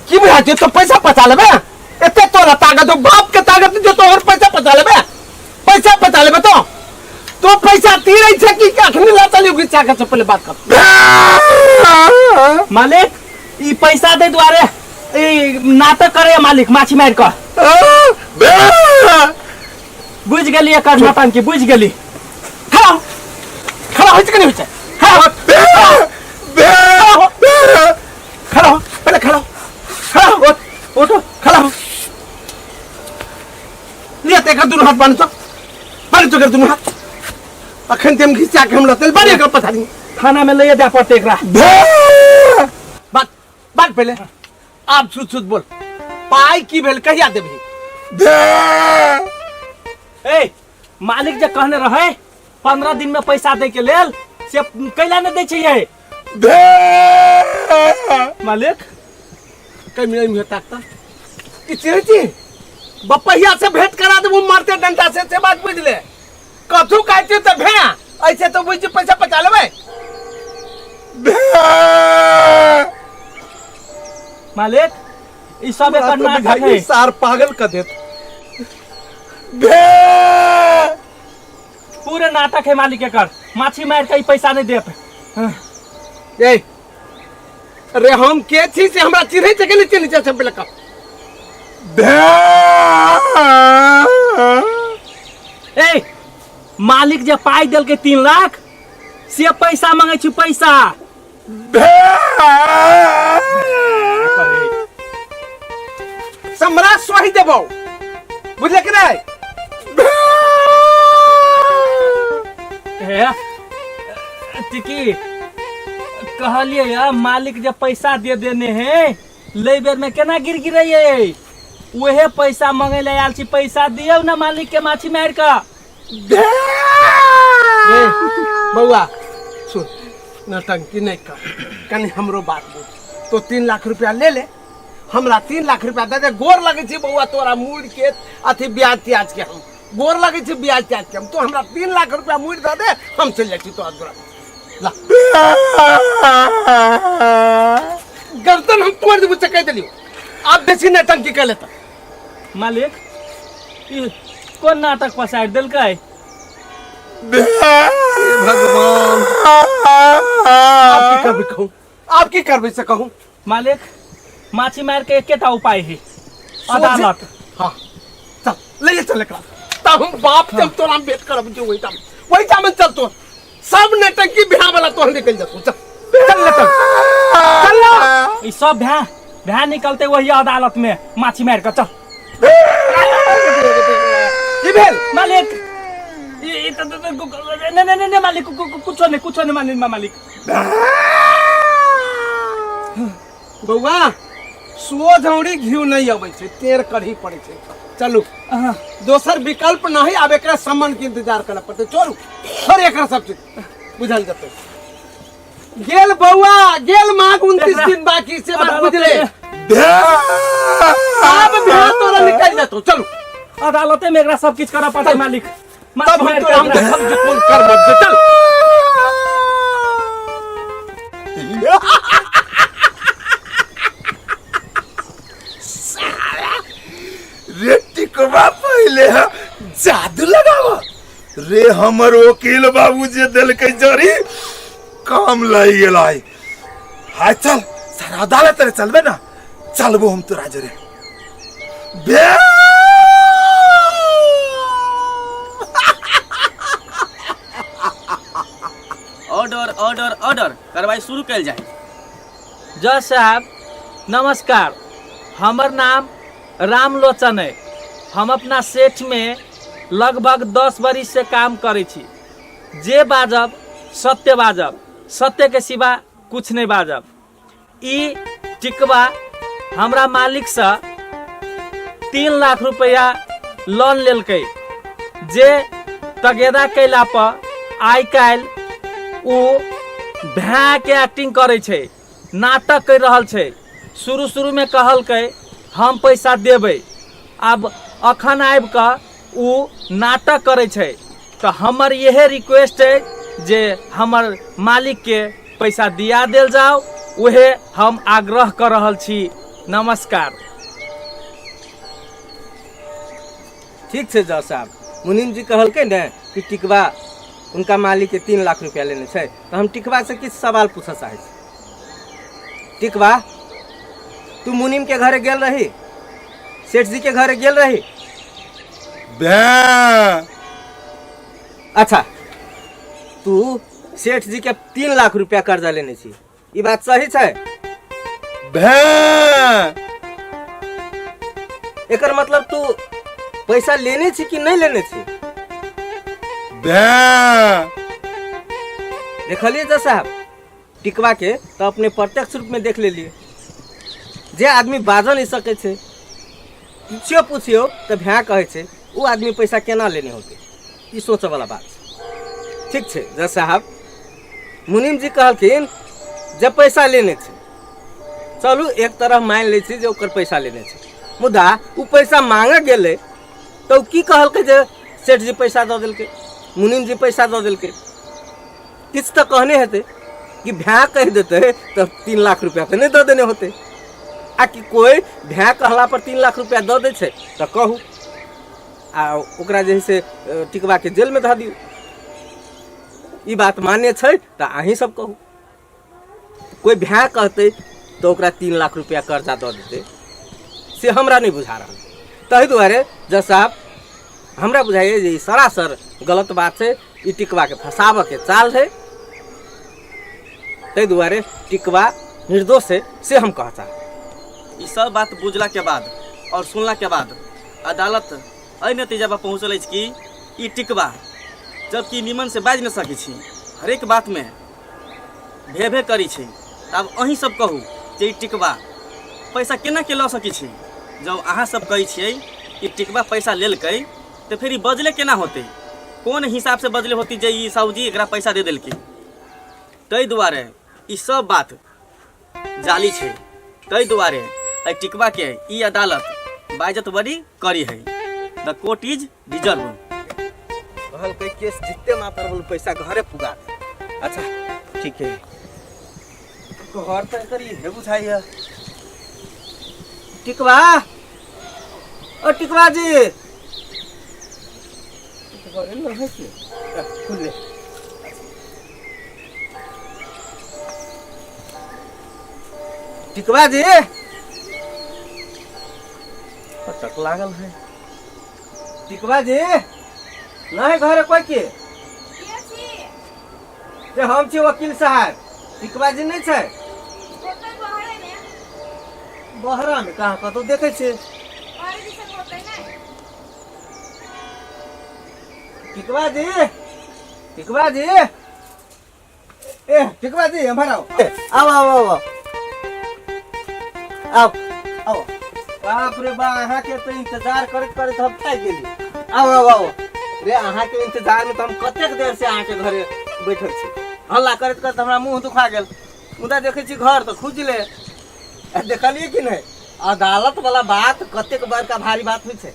की बुझा छै तो पैसा पचा लेबे एते तोरा ताकत हो बाप के ताकत जो तोहर पैसा पचा लेबे पैसा पचा लेबे तो तो पैसा तीरै छै कि अखनी ला चलियो घिचा के से पहले बात कर मालिक ई पैसा दे दुआरे ई नाटक करे मालिक माछी मार के बुझ गेली एकर नौटंकी बुझ गेली खड़ा हो खड़ा होइ छै कि नहीं होइ छै खड़ा हो खड़ा हो खड़ा हो पहले खड़ा हो खड़ा हो उठो खड़ा हो लिया ते एकर दुनू हाथ बान्ह तो बान्ह तो एकर दुनू हाथ अखन ते हम घिचा के हम लतेल बान्ह एकर पछाड़ी थाना में लैये दे पड़ते एकरा बात बात पहले आब सुध सुध बोल पाई की भेल कहिया देबही ए मालिक जे कहने रहे 15 दिन में पैसा दे के लेल से कैला ने दै छै ये मालिक कहीं नहीं ताकता कि चिड़ै बपहिया से भेंट करा देबू मारते डंडा से से बात बुझ ले कथू कहते तो भे ऐसे तो बुझ पैसा बचा लेबै मालिक ई सब एकर नाटक है सार पागल कर देत पूरे नाटक है मालिक एकर माछी मार के ई पैसा नहीं देत ए अरे हम के छी से हमरा चिन्है छै कि नहि चिन्है छै से पहिले कह ए मालिक जे पाई देलकै 3 लाख से पैसा मांगे छी पैसा समरा सोहि देबौ बुझले कि नहि हे टिकी कहलिए या मालिक जे पैसा दे देने है ले बेर में केना गिर गिरैये उहे पैसा मंगे ले आयल छी पैसा दियौ ना मालिक के माछी मार के ए, बौआ सुन नौटंकी नहीं कर कनी हमरो बात बुझ तो 3 लाख रुपया ले ले हमरा 3 लाख रुपया दे दे गोर लगे छी बौआ तोरा मूड़ के अथी ब्याज त्याज के हम गोर लगे छी ब्याज त्याज के हम तो हमरा 3 लाख रुपया मूड़ दे दे हम चलि जाइ छी तोरा दुरा ला गर्दन हम तोड़ देबू से कहि देलियो आब बेसी नौटंकी कर लेता मालिक ई कोन नाटक पसारि देलकै भगवान आप की करबै कहूँ आप की करबै से कहूँ मालिक माछी मार के एकेटा उपाय है अदालत हाँ चल ले चल एकरा तब हम बाप से हम तोरा हम भेंट करब जो वही टाइम वही टाइम चल तो सब नटंकी बिहार वाला तोहर निकल जतू चल चल ले चल चल ना ई सब भै भै निकलते वही अदालत में माछी मार के चल की भेल मालिक ई ई त त- त- नहीं नहीं नहीं मालिक कुछो नहीं कुछो नहीं मालिक मालिक बौआ सोझ औरी घिउ नहीं अबै छै तेर करही पड़ै छै चलू दोसर विकल्प नहीं आब एकरा सम्मान के इंतजार करऽ पड़तै छोड़ू छोड़ एकरा सब चीज बुझल जेतै गेल बौआ गेल माघ 29 दिन बाकी से बात बुझले आब बिहार तोरा निकल जेतौ चलू अदालते में एकरा सब किछु करऽ पड़तै मालिक तब हम तोरा हम देखब जे कोन कर्म छै चल रे टिकवा पहले है जादू लगावा रे हमर वकील बाबू जे देलकै जरी काम लागि गेल आइ हाय चल सारा अदालत रे चलबे ना चलबो हम तोरा जरे बे ऑर्डर ऑर्डर ऑर्डर कार्रवाई शुरू कयल जाय जज साहब नमस्कार हमर नाम रामलोचन है हम अपना सेठ में लगभग 10 बरिस से काम करै छी जे बाजब सत्य बाजब सत्य के सिवा कुछ नहीं बाजब ई टिकवा हमरा मालिकसँ 3 लाख रुपया लोन लेलकै जे तगेदा कैला पर आइ काल्हि ओ भैके एक्टिंग करै छै नाटक करि रहल छै शुरू शुरूमे कहलकै हम पैसा देबै आब अखन आबि कऽ ओ नाटक करै छै तऽ हमर इहे रिक्वेस्ट अइ जे हमर मालिकके पैसा दिया देल जाओ उहे हम आग्रह कर रहल छी नमस्कार। ठीक छै जज साहब, मुनीम जी कहलकै ने कि टिकवा उनका मालिक के 3 लाख रुपया लेने छै, तऽ हम टिकवा से किछु सवाल पूछऽ चाहै छी। टिकवा, तू मुनीम के घरे गेल रही? सेठ जी के घरे गेल रही? बे। अच्छा, तू सेठ जी के 3 लाख रुपया कर्जा लेने छी, ई बात सही छै? भे। एकर मतलब तू पैसा लेने छी कि नहीं लेने छी? भे। देखलिए जज साहब, टिकवा के तो अपने प्रत्यक्ष रूप में देख लेलिए। जे आदमी बाजऽ नहीं सकै छै, किछो पुछियो तऽ भैं कहै छै, ओ आदमी पैसा केना लेने होतै? ई सोचऽवला बात छै। ठीक छै जज साहब, मुनीम जी कहलखिन जे पैसा लेने छै, चलू एक तरह मानि लै छी जे ओकर पैसा लेने छै, मुदा ओ पैसा मांगऽ गेलै तऽ ओ की कहलकै जे सेठ जी पैसा दऽ देलकै, मुनीम जी पैसा दऽ देलकै? किछु तऽ कहने हेतै कि भैं कहि देतै तऽ 3 लाख रुपया तऽ नहि दऽ देने होतै। आ कि कोइ भैं कहला पर 3 लाख रुपया दऽ दै छै तऽ कहू, आ ओकरा जे है से टिकबाके जेलमे धऽ दियौ। ई बात मान्य छै तऽ अहीं सब कहू, कोइ भैं कहतै तऽ ओकरा 3 लाख रुपया कर्जा दऽ देतै? से हमरा नहि बुझा रहल। ताहि दुआरे जज साहब, हमरा बुझाइए जे ई सरासर गलत बात छै, ई टिकबाके फँसाबऽके चाल है। ताहि दुआरे टिकबा निर्दोष है से हम कहऽ चाहब। ई सब बात बुझला के बाद और सुनला के बाद अदालत एहि नतीजा पर पहुँचल अछि कि ई टिकबा जबकि निमन से बाजि नहि सकै छी, हरेक बातमे भे भे करै छै, तऽ आब अहीं सब कहू जे ई टिकबा पैसा केना के लऽ सकै छै? जब अहाँ सब कहै छियै ई टिकबा पैसा लेलकै, तऽ फेर ई बजले केना होतै? कोन हिसाबसँ बजले होतै जे ई साहूजी एकरा पैसा दे देलकै? ताहि दुआरे ई सब बात जाली छै। ताहि दुआरे एहि टिकबाके ई अदालत बाइजत बड़ी करी है। द कोर्ट is reserve. कहलकै केस जितते मात्र बोल पैसा घरे पुगा दे। अच्छा ठीक है, घर तऽ एकर इहे बुझाइए। टिकवा, ओ टिकवा जी, घरे न है के? खुले टिकवा जी, पटक लागल है। टिकवा जी नहीं घरे कोई के? जे हम छी वकील साहब, टिकवा जी नहीं छै? बहरा में कहाँ कतौ देखै छियै। टिकवा जी, टिकवा जी, ए टिकवा जी, एम्हर आउ। ए, आउ आउ आउ आउ आउ आउ। बाप रे बा, अहाँके तऽ इंतजार करैत करैत हम थाकि गेली। आउ आउ आउ रे, अहाँके इंतजार में तऽ हम कतेक देर से अहाँके घरे बैठल छी। हल्ला करैत करैत हमरा मुँह दुखा गेल, मुदा देखै छी घर तऽ खुजले। आ देखलियै कि नहि, अदालत वाला बात कतेक बड़का भारी बात होइ छै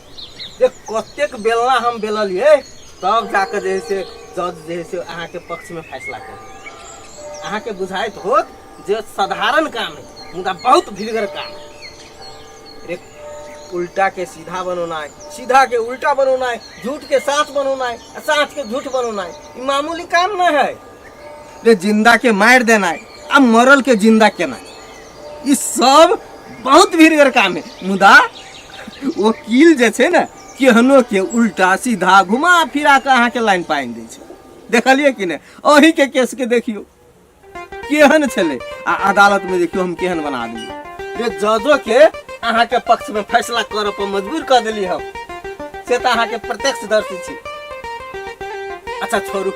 जे कतेक बेलना हम बेललियै तब जाकऽ जे है से जज जे है से अहाँके पक्षमे फैसला केलक। अहाँके बुझाइत होत जे साधारण काम है, मुदा बहुत भीड़गर काम है रे। उल्टा के सीधा बनौनाइ, सीधा के उल्टा बनौनाइ, झूठ के साँच बनौनाइ आ साँच के झूठ बनौनाइ, ई मामूली काम नहि है रे। जिंदा के मारि देनाइ आ मरल के जिंदा केनाइ, ई सब बहुत भीड़गर काम है। मुदा वकील जे छै ने, केहनो के उल्टा सीधा घुमा फिरा कऽ अहाँके लाइन पानि दै छै। देखलियै कि नहि? अही के केस के देखियौ केहन छलै आ अदालत में देखियौ हम केहन बना देलियै रे। जजो के अहाँके पक्ष में फैसला करऽ पर मजबूर कऽ देली हम, से तऽ अहाँके प्रत्यक्षदर्शी छी। अच्छा छोड़ू,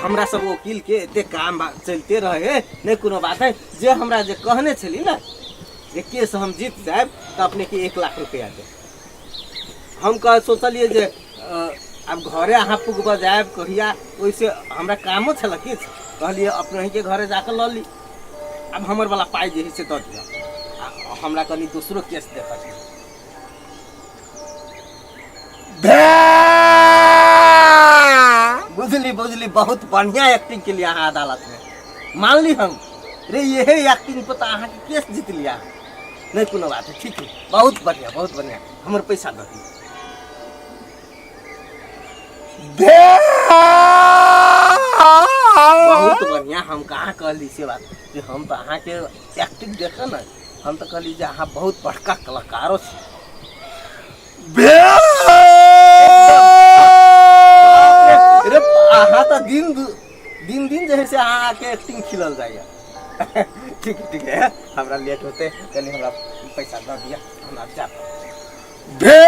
हमरा सब वकील के एते काम चलते रहे, नहि कोनो बात है। जे हमरा जे कहने छली ने जे केस हम जीत जायब तऽ अपने के 1 लाख रुपया देब, हम कह सोचलियै जे आब घरे अहाँ पुगबऽ जायब कहिया, ओहिसे हमरा कामो छल किछु, कहलियै अपनहिके घरे जाकऽ लऽ ली। आब हमर वाला पाइ जे है से दऽ दिअ, आ हमरा कनि दोसरो केस देखऽ के। बुझली बुझली, बहुत बढ़िया एक्टिंग के लिए अहाँ अदालत में, मान ली हम रे, यही एक्टिंग पर तऽ अहाँके केस जीत लिया। नहीं कोनो बात है, ठीक है, बहुत बढ़िया बहुत बढ़िया, हमर पैसा दऽ दियौ। दे बहुत बढ़िया। हम कहाँ कहली से बात जे हम तऽ अहाँके एक्टिंग देख ने हम तऽ कहली जे अहाँ बहुत बड़का कलाकारो छी। रे अहाँ तऽ दिन दिन दिन जे है से अहाँके एक्टिंग खिलल जाइए। ठीक है ठीक है, हमरा लेट होते, कनि हमरा पैसा दऽ दिअ, हमरा जा। भे